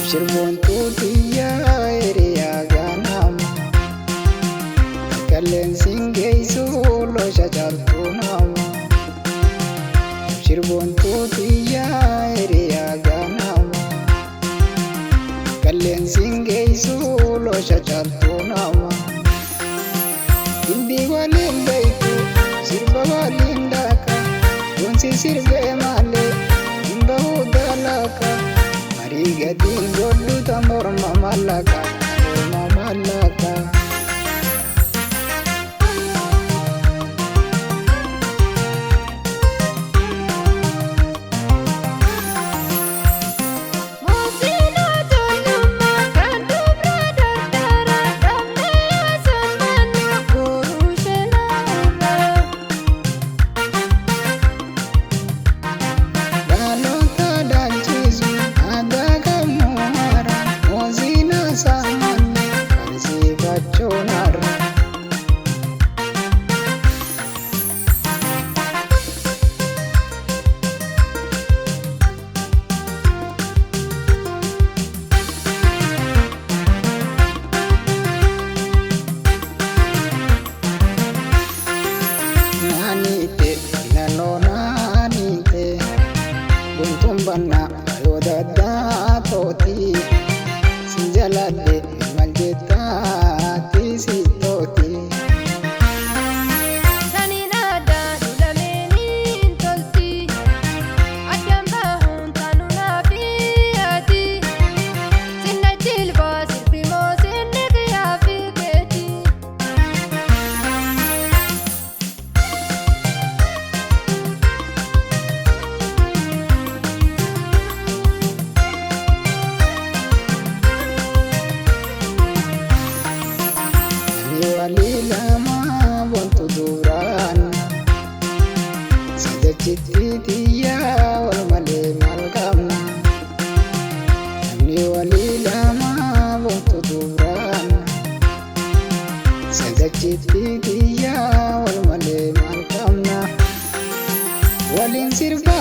Abshir boontuu xiyyaa hiriyaa ganama. Qilleensi geessu loosha caaltuu nama. Abshir boontuu xiyyaa hiriyaa ganama. Qilleensi geessu loosha caaltuu nama. Gimbii waliin beektu sirba waliin daaka. Yoonsi sirbee malee hin bahu dalaaka. Marii gatiin godhuta morma mallaqa. Morma mallaqa. Moosinaa tolummaa kan dubra dardara dhabnee sammannu goruu shelaarra. Dhaloota dhalchiisu aadaa qabnu hara. Moosina saamanne barsiifachuun har'a. Naaniite filannoo naaniite guntuun banna yoo daddaa tooti si jaladhe maal jettaati si tooti. Saniin aadaa nu lameeniin tolti. Addaan bahuun taanu naafi ati. Sinna jilbaa sirbi moo sinni kiyyaa fi keeti. Namni walii lama bontu duraan sadachitti xiyyaa wal malee maal qabna. Namni walii lama bontu duraan sadachitti xiyyaa wal malee maal qabna. Waliin sirba.